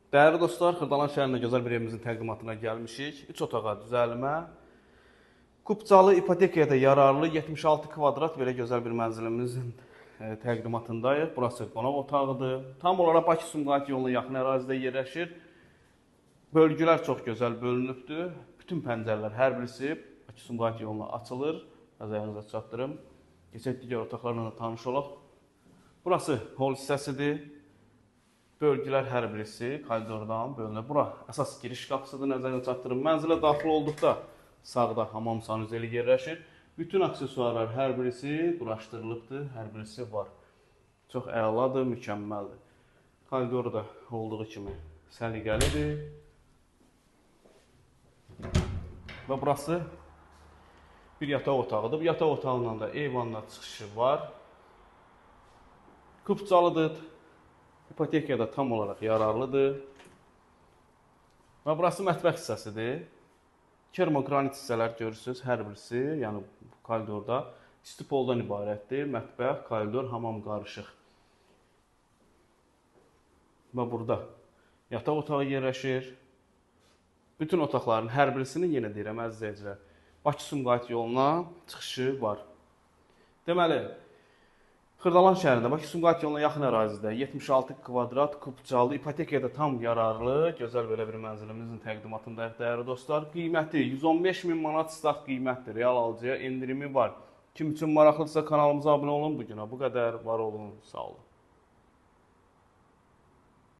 Dəyərli dostlar, Xırdalan şəhərində gözəl bir evimizin təqdimatına gəlmişik. 3 otağa düzəlmə, kupçalı, ipotekaya da yararlı 76 kvadrat belə gözəl bir mənzilimizin təqdimatındayıq. Burası qonaq otağıdır. Tam olaraq Bakı-Sumqayıt yoluna yaxın ərazidə yerləşir. Bölgülər çox gözəl bölünübdür. Bütün pəncərələr hər birisi Bakı-Sumqayıt yoluna açılır. Nəzərinizə çatdırım. Keçək digər otaqlarla da tanış olaq. Burası hol hissəsidir. Bölgülər hər birisi koridordan bölünür. Bura əsas giriş qapısıdır, nəzərinizə çatdırım. Mənzilə daxil olduqda sağda hamam sanuzeli yerləşir. Bütün aksesuarlar hər birisi quraşdırılıbdır, hər birisi var. Çox əladır, mükəmməldir. Koridoru da olduğu kimi səliqəlidir. Və burası bir yataq otağıdır. Bu yataq otağından da eyvanla çıxışı var. Kupçalıdır. İpotekaya da tam olaraq yararlıdır. Və burası mətbəx hissəsidir. Kermoqranit hissələr görürsünüz, hər birisi, yəni koridorda istipoldan ibarətdir. Mətbəx, koridor, hamam qarışıq. Və burada yataq otağı yerləşir. Bütün otaqların hər birisinin, yenə deyirəm, əziz izləyicilər, Bakı-Sumqayıt yoluna çıxışı var. Deməli, Xırdalan şəhərində Bakı-Sumqayıt yoluna yaxın ərazidə 76 kvadrat kupçalı, ipotekaya da tam yararlı, gözəl belə bir mənzilimizin təqdimatındayıq dəyərli dostlar. Qiyməti 115 min manat start qiymətdir. Real alıcıya endirimi var. Kim üçün maraqlıdırsa kanalımıza abunə olun. Bu günə bu qədər. Var olun, sağ olun.